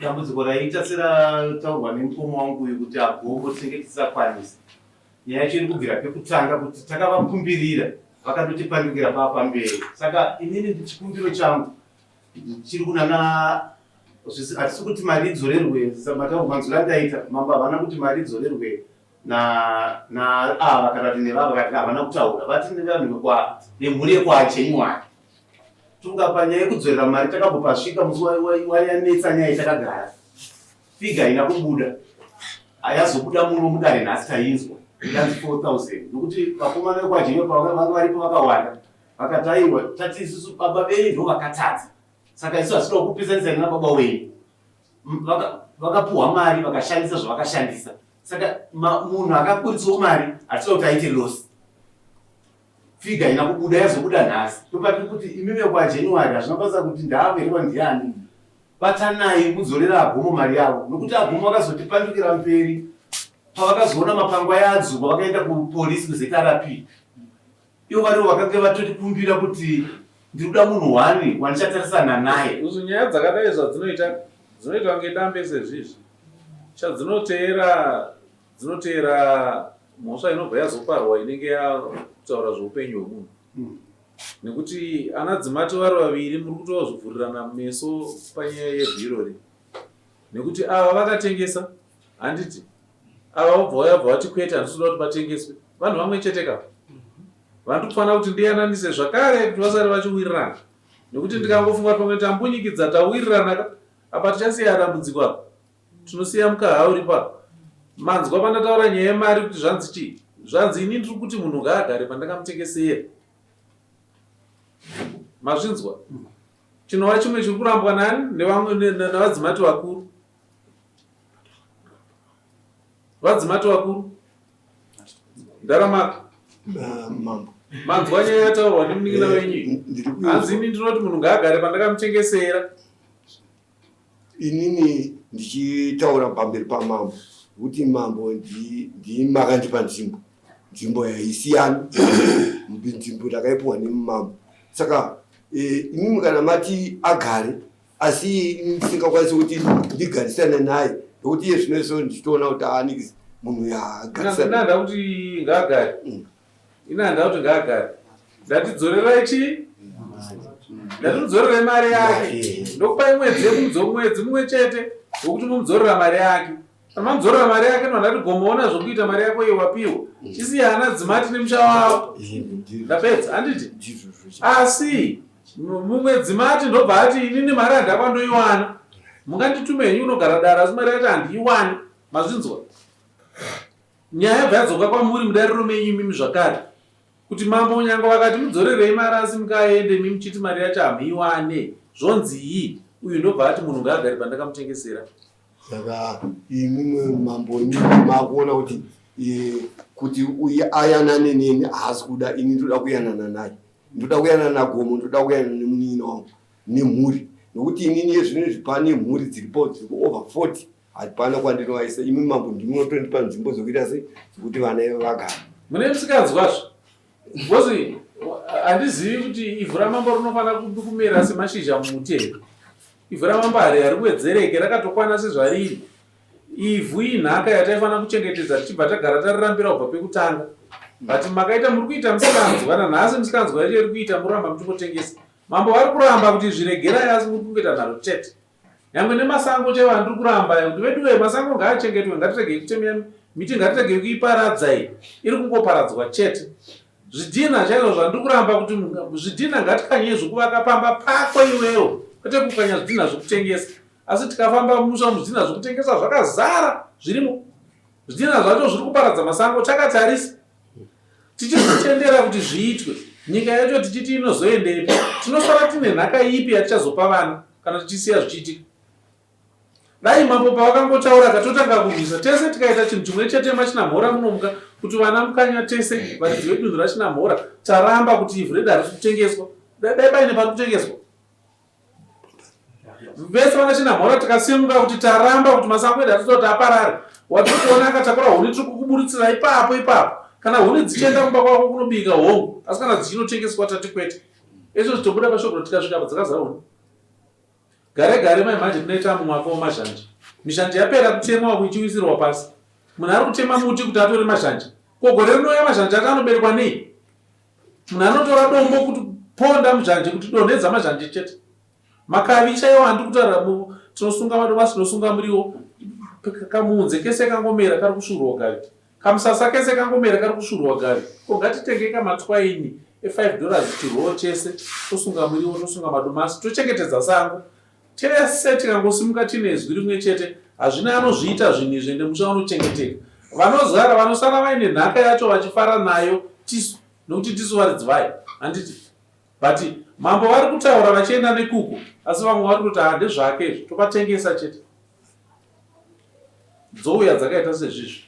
dambudziko raita serataurwa nemukoma wangu uyu kuti agomo tinenge tisakwanisa nyaya yacho iri kubvira pekutanga kuti takavakumbirira vakatotipandukira paa pamberi saka inini chikumbiro changu chiri kunana hatisi kuti mari idzorerwe manzwiro andaita mambo havana kuti mari idzorerwe na na ava kana kuti nevava kana havana kutaura vati nevanhu vekwa nemhuri yekwaJanuary tunga panyaya yekudzorera mari takambopasvika musi wayanetsa nyaya takagara figa haina kubuda hayazobuda muno mudare nhasi tainzwa yanzi 4000 nokuti vakomana vekwaJanuary pavanga varipo vakawanda vakati aiwa tati isusu baba venyu ndo vakatadza saka isu hatinokupesanisai nababa wenyu Vakapuhwa mari vakashandisa zvavakashandisa. Saka munhu akaburitsawo mari hatisa kuti aite loss. Figure haina kubuda yazobuda nhasi. Ndopatiri kuti imimi kwaJanuary hazvina basa kuti ndaaverwa ndiani. Batanai mudzorere aGomo mari yavo nokuti aGomo vakazotipandukira mberi pavakazoona mapango aya adzurwa vakaenda kupolice kuZRP. Ivo varivo vakange vatotikumbira kuti ndiri kuda munhu one wandichatarisana naye. Uzu nyaya dzakadai zvadzinoita dzinoita kunge dambe sezvizvi. Chadzinoteera dzinoteera mhosva inobva yazoparwa inenge yakutaura zveupenyu hwemunhu. Nekuti ana dzimati vari vaviri muri kutozvivhurirana meso panyaya yevhu irori. Nekuti ava vakatengesa handiti ava vobva vauya vobva vati kwete handisi kuda kuti patengeswe. Vanhu vamwe chete ka. Vandiri kufanira kuti ndiyananise zvakare kuti vasare vachiwirirana. Nekuti ndikangofunga kuti pamwe tambunyikidza tawirirana ka apa tichasiya dambudziko apa. Tinosiya mukaha uripo apa. Manzwa pandataura nyaya yemari kuti zvanzi chii? Zvanzi ini ndiri kuti munhu ngaagare pandakamutengesera. Mazvinzwa? Chinova chimwe chiri kurambwa nani nevamwe navadzimati vakuru. Vadzimati vakuru. Ndaramaka. Mambo. Manzwa nyaya yataurwa nemunin'ina wenyu. Hanzi ini ndinoti munhu ngaagare pandakamutengesera. Inini ndichitaura pamberi pamambo kuti mambo ndimi makandipa nzvimbo, nzvimbo yaisiyana nzvimbo ndakaipiwa nemambo saka eh, imimi kana mati agare asi ini ndisingakwanisi kuti ndigarisane naye nokuti iye zvino iso ndichitoona kuti aanikisi munhu yaagarisana Inanda kuti ngaagare. Inanda kuti ngaagare. Ndati dzorerai chii? Ndati mudzorerai mari yake. Ndokupai mwedzi yekumudzo mwedzi mumwe chete wekuti mumudzorera mari yake. Kana mamudzorera mari yake ndobva ndati gomoona zvokuita mari yako iyo wapiwa. Chisiya ana dzimati nemusha wavo. Ndapedza handiti? Asi mumwe dzimati ndobva ati inini mari handakwa ndoiwana. Munganditume henyu unogara dara asi mari yacho handiiwani. Mazvinzwa? Nyaya yabva yadzoka kwamuri mudariro menyu imimi zvakare. Kuti mambo nyangwe vakati mudzorerei mari asi mukaende imi muchiti mari yacho hamuiwane zvonzii? Uyu ndobva ati munhu ngaagare pandakamutengesera. Saka imimi mambo imimi makuona kuti eh, kuti uyu ayanane neni haasi kuda ini ndoda kuyanana naye ndoda kuyanana nagomo ndoda kuyanana nemunin'ina wangu nemhuri nokuti inini yezvino izvi pane mhuri dziripo dziri over 40 Hapana kwandinovaisa imi mambo ndimi munotondipa nzvimbo dzekuita sei dzekuti vana ivo vagare. Mune musikanzwazve because handizivi kuti ivhu ramambo rinofanira kumera semashizha mumuti here. Ivhu ramambo hari hariwedzereke rakatokwana sezvariri. Ivhu inhaka yataifanira kuchengetedza tichibva tagara tarirambira kubva pekutanga. But makaita muri kuita musikanzwa nanhasi musikanzwa yacho iri kuita muramba muchingotengesa. Mambo vari kuramba kuti zviregerai asi muri kungoita nharo chete. Nyangwe nemasango chaiwo andiri kuramba ayo kuti veduwee masango ngaachengetwe ngatiregei kutemera miti ngatiregei kuiparadza iyi iri kungoparadzwa chete. Zvidhinha chaizvo zvandiri kuramba kuti zvidhinha ngatikanyei zvekuvaka pamba pako iwewo kwete kukanya zvidhinha zvekutengesa asi tikafamba mumusha umu zvidhinha zvekutengesa zvakazara zvirimo zvidhinha zvacho zviri kuparadza masango takatarisa tichizvitendera kuti zviitwe nyika yacho tichiti inozoendepi tinosara tine nhaka ipi yatichazopa vana kana tichisiya zvichiitika dai mambo pavakangotaura katotanga kurwisa tese tikaita chinhu chimwe chete machinamhora munomuka kuti vana mukanya tese varidzi vedunhu rachinamhora taramba kuti ivhu redu harisi kutengeswa dai paine pari kutengeswa vese vana chinamhora tikasimuka kuti taramba kuti masango edu atitoda kuti aparare watiri kuona akatakura huni tiri kukuburitsira ipapo ipapo kana huni dzichienda kumba kwako kunobika hongu asi kana dzichinotengeswa tati kwete izvo zvitobuda pashoko tikasvika apa dzakazara huni gare gare mai manje tinoita mumwaka wemazhanje mizhanje yapera kutemwa kuichiwisirwa pasi munhu ari kutema muti kuti atore mazhanje ko gore rinouya mazhanje acho anoberekwa nei Munhu anotora dombo kuti ponda muzhanje kuti donhedza mazhanje chete. Makavi chaiwo andiri kutaura tinosunga madomasi tinosunga muriwo kamuunze kese kangomera kari kusvurwa gavi. Kamusasa kese kangomera kari kusvurwa gavi. Ko ngatitenge kamatwaini e5 dollars chiroo chese tosunga muriwo tosunga madomasi tochengetedza sango. Tese tikangosimuka tine izwi rimwe chete hazvina anozviita zvinhu izvi ende musha unochengeteka. Vanozara vanosara vaine nhaka yacho vachifara nayo tisu nokuti tisu varidzi vayo handiti but mambo vari kutaura vachienda nekuku asi vamwe vari kutoti ha ndezvake izvi topatengesa chete. Dzouya dzakaita sezvizvi.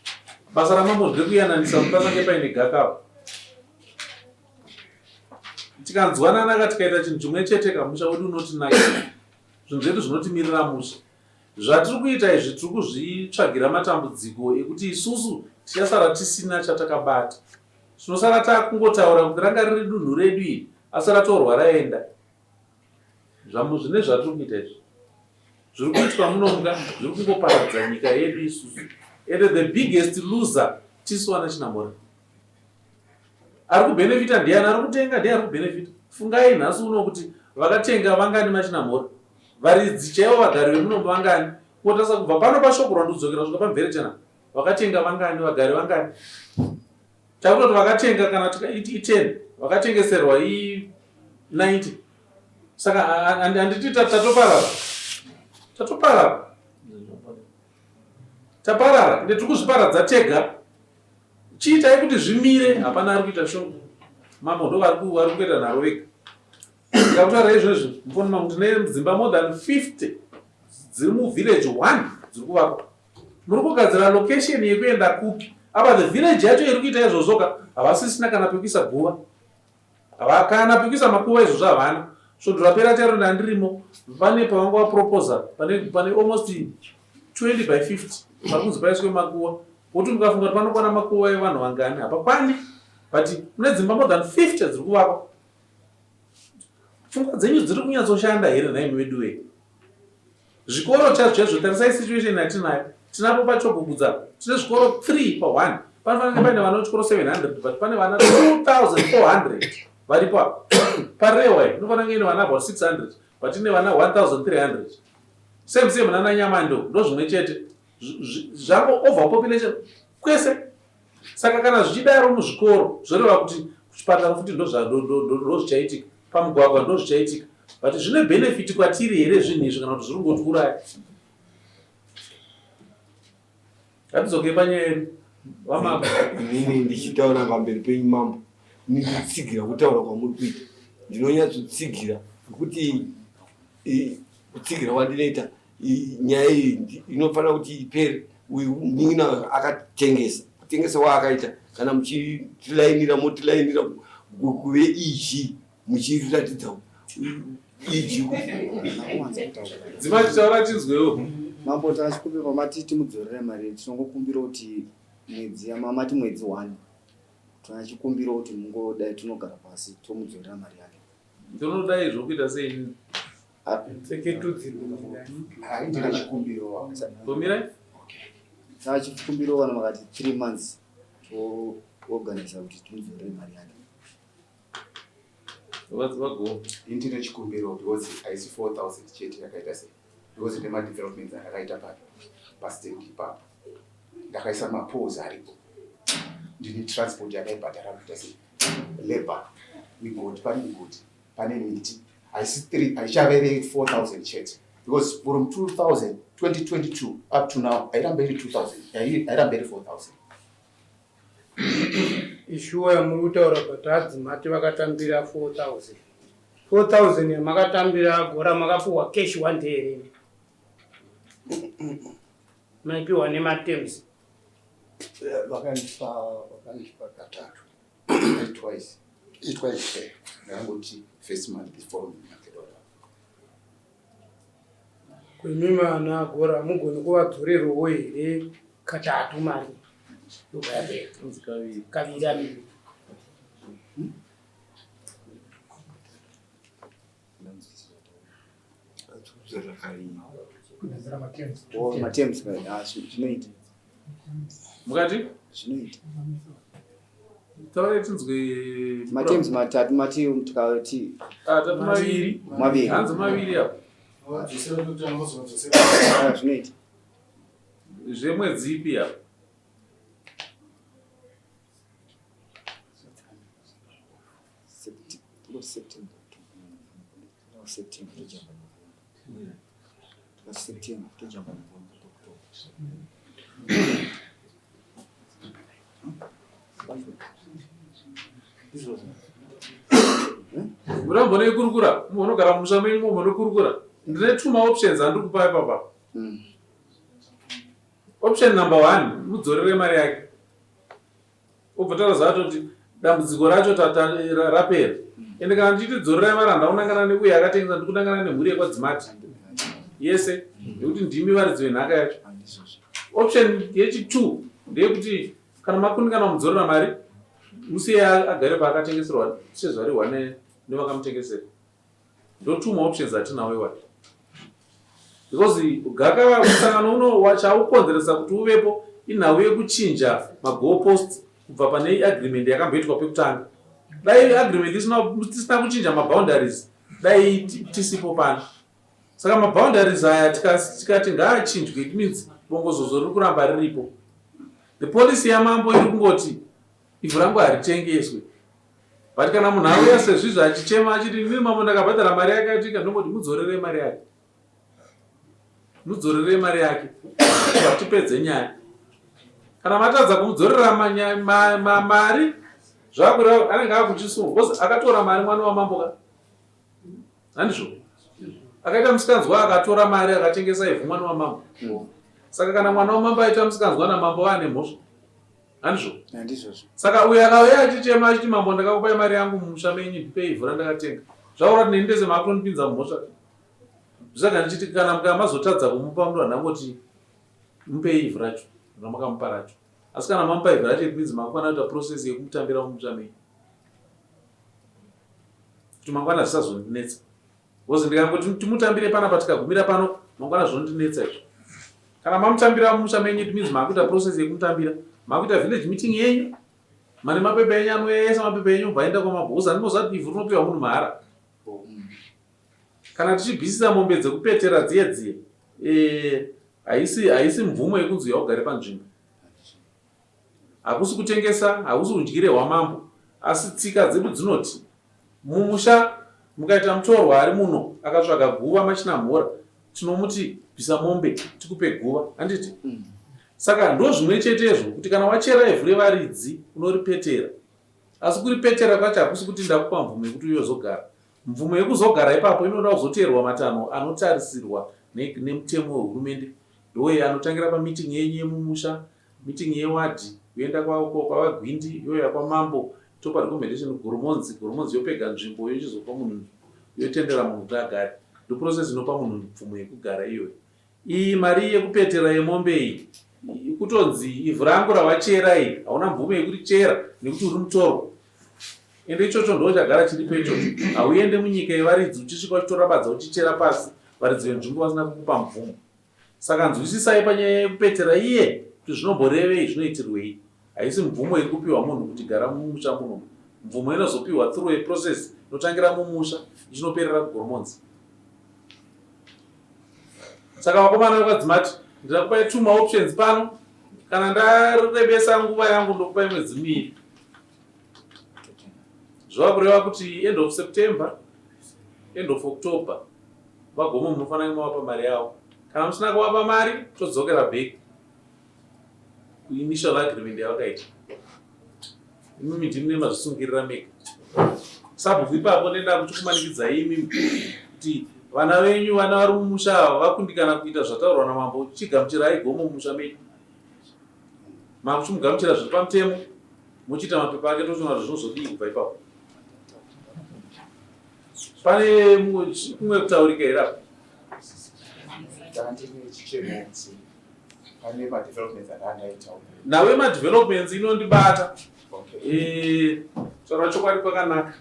Basa ramambo nderekuyananisa kuti pasange paine gakava. Tikanzwanana ka tikaita chinhu chimwe chete ka musha wedu unotinakira. Zvinhu zvedu zvinotimirira musha. Zvatiri kuita izvi tiri kuzvitsvagira matambudziko ekuti isusu tichasara tisina chatakabata. Tinosara takungotaura kuti ranga riri dunhu redu iri asi ratorwa raenda. Zvamu zvine zvatiri kuita izvi. Zviri kuitwa munomuka zviri kungoparadza nyika yedu isusu. And the biggest loser tisu ana Chinamhora. Ari kubenefita ndiani? Ari kutenga ndiye ari kubenefita. Fungai nhasi uno kuti vakatenga vangani maChinamhora? Varidzi chaivo vagari vemuno vangani? Kutarisa kubva pano pashoko rwandudzokera kusvika pamverechena vakatenga vangani vagari vangani? Takutoti vakatenga kana i10 vakatengeserwa i90 saka handiti tatoparara tatoparara taparara ende tiri kuzviparadza tega chiitai kuti zvimire hapana ari kuita shoko mambo ndo vari kuita nharo vega ndakutaura izvozvi mufoni mangu tine dzimba more than 50 dziri muvillage one dziri kuvakwa muri kugadzira location yekuenda kupi apa the village yacho iri kuita izvozvoka havasisina kana pekuisa guva kana pekuisa makuva izvozvo havana svondo rapera charo ndandirimo pane pavanga vaproposa pane, pane almost 20 by 50 pari kunzi paiswe makuva woti mukafunga kuti panokwana makuva evanhu vangani hapakwani but kune dzimba more than 50 dziri kuvakwa pfungwa dzenyu dziri kunyatsoshanda here nhaimi veduwee Zvikoro chaizvo chaizvo tarisai situation yatinayo. Tinapo paChogugudza tine zvikoro 3 pa 1. Panofanira kunge paine vana vechikoro 700 but pane vana 2400 varipo apa. Parewa iyi inofanira kunge ine vana about 600 but ine vana 1300. Same same nana Nyamando ndozvimwe chete. Zvango overpopulation kwese. Saka kana zvichidaro muzvikoro zvoreva kuti kuchipatara futi ndozvichaitika, pamugwagwa ndozvichaitika. But zvine benefit kwatiri here zvinhu izvi kana kuti zviri kungotiuraya? Ngatidzokei panyaya yedu. Vamambo. Inini ndichitaura pamberi penyu mambo, ndinotsigira kutaura kwamuri kuita. Ndinonyatsotsigira nekuti kutsigira kwandinoita nyaya iyi inofanira kuti ipere uyu munin'ina akatengesa kutengesa waakaita kana muchitilainira motilainira kuve eg muchiratidza eg dzimachitaura tinzwewo mambo tachikumbira pamati timudzorere mari tinongokumbira kuti mwedzi yamamati mwedzi one tinachikumbira kuti mungodai tinogara pasi tomudzorera mari yake ndinodai zvokuita sei Saka chikumbiro kana makati 3 months toorganiza kuti timudzorere mari yake. Ndine chikumbiro because haisi 4000 chete yakaita sei because nemadevelopments andakaita pa pastand ipapo ndakaisa mapoles aripo ndine transport yakaibhadhara kuita sei labor migodi pane migodi pane miti haisi 3 haichavere 4000 chete because from 2000 2022 up to now hairambe iri 2000 hairambe iri 4000 Ishuwa yamuri kutaura but hadzi mati vakatambira 4000 4000 yamakatambira gora makapuwa cash one day here maipiwa nematerms Vakandipa vakandipa katatu. Twice. Twice. Ndakangoti first month the following month. Kuimimi ana Gora hamugoni kuvadzorerawo here katatu mari yobva yapera kaviri amimi Matems ah, zvinoita. Mukati? Zvinoita. Taurai tinzwe matems matatu mati tikati ah, tatu maviri. Maviri. Hanzi maviri apo. Ah, zvinoita. Zvemwedzi ipi apo? September. September tojamba November. Tikati September tojamba November October. Murambonoikurukura munogara mumusha menyu munokurukura ndine two maoptions andiri kupa ipapa. Option number one, mudzorere mari yake. Obva taroziva toti dambudziko racho rapera. Ende kana ndichiti dzorerai mari handina kunangana neuyo akatengesa, ndiri kunangana nemhuri yekwaDzimati yese nekuti ndimi varidzi venhaka yacho. Option yechi two ndeyekuti kana makundikana kumudzorera mari, musiye agare paakatengeserwa sezvarehwa nevakamutengesera. Ndo two maoptions atinawo iwayo. Because gakava musangano uno chaukonzeresa kuti uvepo inhau yekuchinja magoalposts kubva pane agreement yakamboitwa pekutanga. Dai agreement isina kuchinja maboundaries, dai tisipo pano. Saka maboundaries aya tikati ngaachinjwe, it means bongozozo riri kuramba riripo. The policy yamambo iri kungoti ivhu rangu haritengeswe. But kana munhu auya sezvizvi achichema achiti inini mambo ndakabhadhara mari yake achitika, ndongoti mudzorerei mari yake. Mudzorerei mari yake. Tipedze nyaya. Kana matadza kumudzorera mari, zvakureva anenge akuchisunga because akatora mari mwana wamambo ka. Handizvo? Akaita musikanzwa akatora mari akatengesa ivhu mwana wamambo. Saka kana mwana wamambo aita musikanzwa namambo ane mhosva. Handizvo? Handizvozvo. Saka uyo akauya achichema achiti mambo ndakakupai mari yangu mumusha menyu ndipei ivhu randakatenga. Zvaura kuti neni ndese makutondipinza mumhosva. Saka ndichiti kana mukanga mazotadza kumupa munhu andangoti mupei ivhu racho ramakamupa racho. Asi kana mamupa ivhu racho it means makufanira kuita process yekumutambira mumusha menyu. Kuti mangwana zvisazondinetsa. Because ndikangoti timutambire panapa tikagumira pano mangwana zvinondinetsa izvo. Kana mamutambira mumusha menyu it means makuita process yekumutambira. Makuita village meeting yenyu. Mane mapepa enyu anouya ese mapepa enyu obva aenda kwamabhosi. Andinoziva kuti ivhu rinopiwa munhu mahara. Kana tichibvisisa mombe dzekupetera dziye dziye, haisi mvumo yekunzi uya ugare panzvimbo. Hakusi kutengesa, hakusi undyire hwamambo, asi tsika dzedu dzinoti mumusha mukaita mutorwa ari muno akatsvaga guva maChinamhora, tinomuti bvisa mombe tikupe guva, handiti? Saka ndozvimwe chetezvo kuti kana wachera ivhu revaridzi unoripetera. Asi kuripetera kwacho hakusi kuti ndakupa mvumo yekuti uye uzogara. Mvumo yekuzogara ipapo inoda kuzoteerwa matanho anotarisirwa nemutemo wehurumende. Ndoye anotangira pameeting yenyu yemumusha, meeting yewadhi, yoenda kwavaGwindi, youya kwamambo, topa recommendation kuGoromonzi, Goromonzi yopega nzvimbo yochizopa munhu, yotendera munhu kuti agare. Ndoprocess inopa munhu mvumo yekugara iyoyo. Iyi mari yekupetera yemombe iyi, kutonzi ivhu rangu rawachera iyi, hauna mvumo yekurichera nekuti uri mutorwa. Ende ichocho ndo chagara chiripo ichocho. Hauende munyika yevaridzi uchisvika uchitora badza uchichera pasi varidzi venzvimbo vasina kukupa mvumo. Saka nzwisisai panyaya yekupetera iye kuti zvinomborevei, zvinoitirwei. Haisi mvumo iri kupiwa munhu kuti gara mumusha muno. Mvumo inozopiwa through a process inotangira mumusha ichinoperera kuGoromonzi. Saka vakomana vekwaDzimati ndirakupai two maoptions pano. Kana ndarebesa nguva yangu ndokupai mwedzi miiri. Zvava kureva kuti end of September, end of October vaGomo munofanira mavapa mari yavo. Kana musina kuvapa mari todzokera back kuinitial agreement yavakaita. Imimi ndimi mazvisungirira mega. Sabhuku ipapo ndenda kuchikumanikidzai imimi kuti vana venyu vana vari mumusha ava vakundikana kuita zvataurwa namambo, chigamuchirai Gomo mumusha menyu. Makuchimugamuchira zviri pamutemo, mochiita mapepa ake tochiona kuti zvinozodii kubva ipapo. Pane kumwe kutaurika here apa? Pane madevelopments andaita. Nawe madevelopments inondibata. Taura chokwadi kwakanaka.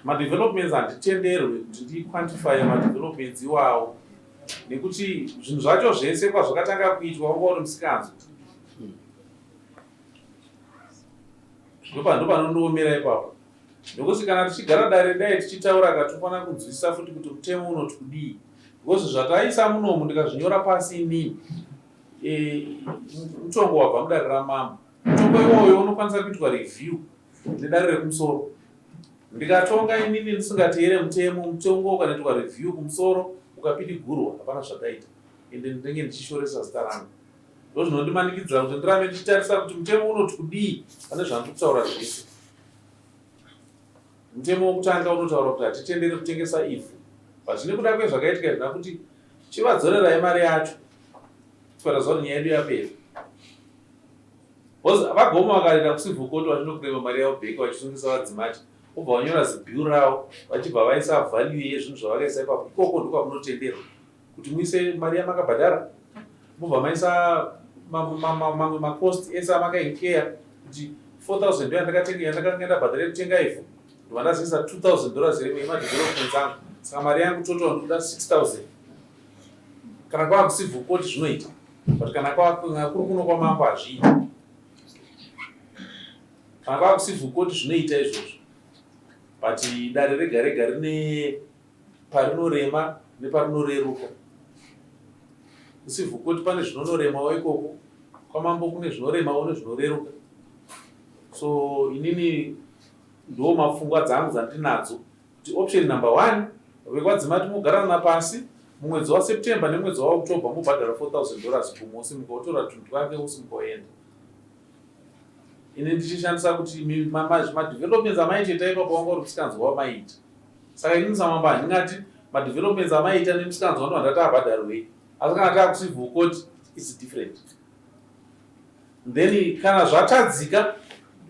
Madevelopments handitenderwe kuti ndiquantifye madevelopments iwawo nekuti zvinhu zvacho zvese kwazvakatanga kuitwa wanga uri musikanzwa. Ndopanondiomera ipapo. Nekuti kana tichigara dare dai tichitaura ka tofanira kunzwisisa futi kuti mutemo unoti kudii. Because zvataisa munomu ndikazvinyora pasi inini, mutongo wabva mudare ramambo. Mutongo iwoyo unokwanisa kuitwa review nedare rekumusoro. Ndikatonga inini ndisingateere mutemo, mutongo ukanoitwa review kumusoro ukapidigurwa, hapana zvataita. Ende ndinenge ndichishoresa zita rangu. Ndozvinondimanikidzira kuti ndirambe ndichitarisa kuti mutemo unoti kudii pane zvandiri kutaura zvese. Mutemo wokutanga unotaura kuti hatitenderi kutengesa ivhu. But nekuda kwezvakaitika izvi ndakuti chivadzorerai mari yacho. Tibva taziva kuti nyaya yedu yapera. Because vaGomo vakaenda kucivil court vachinokurema mari yavo back vachisungisa vadzimati vobva vanyora zibill ravo vachibva vaisa value yezvinhu zvavakaisa ipapo. Ikoko ndokwamunotenderwa kuti muise mari yamakabhadhara mobva maisa mamwe macost ese amakainkeya kuti 4000 ndoyandakatenga yandakanga ndabhadhara yekutenga ivhu ndobva ndazoisa 2000 dollars yemadevelopments angu saka mari yangu total ndikuda 6000 kana kwava kucivil court zvinoita but kana kuri kuno kwamambo hazviiti kana kwava kucivil court zvinoita izvozvo but dare rega rega rine parinorema neparinoreruka kucivil court pane zvinonoremawo ikoko kwamambo kune zvinoremawo nezvinoreruka so inini ndo mapfungwa dzangu dzandinadzo kuti option number one vekwadzimati mogarana pasi mumwedzi waseptember nemwedzi waoctober mobhadhara 4000 dollars gumo osimuka otora tunhu twake osimuka oenda ini ndichishandisa kuti madevelopments amaitoita ipapo wanga uri musikanzwa wamaiita saka inini samambo handingati madevelopments amaiita nemusikanzwa ndo handati abhadharwei asi kana taakucivil court its different then kana zvatadzika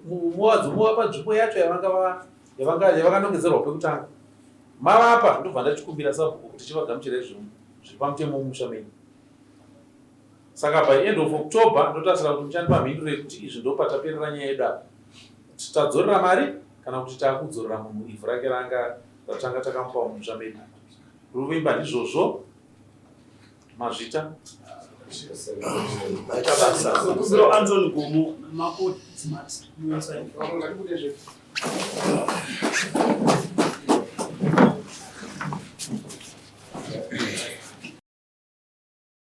muvapa nzvimbo yacho yavakanongedzerwa pekutanga mavapa ndobva ndachikumbira sabhuku kuti chivagamuchirai zvinhu zviri pamutemo mumusha menyu saka by end of october ndotarisira kuti muchandipa mhinduro yekuti izvi ndo pataperera nyaya yedu apa kuti tadzorera mari kana kuti taakudzorera munhu ivhu rake ranga ratanga takamupa mumusha medu ruvimba ndizvozvo mazvita Maita basa. Kumbiro Anthony Gomo Mako Smart.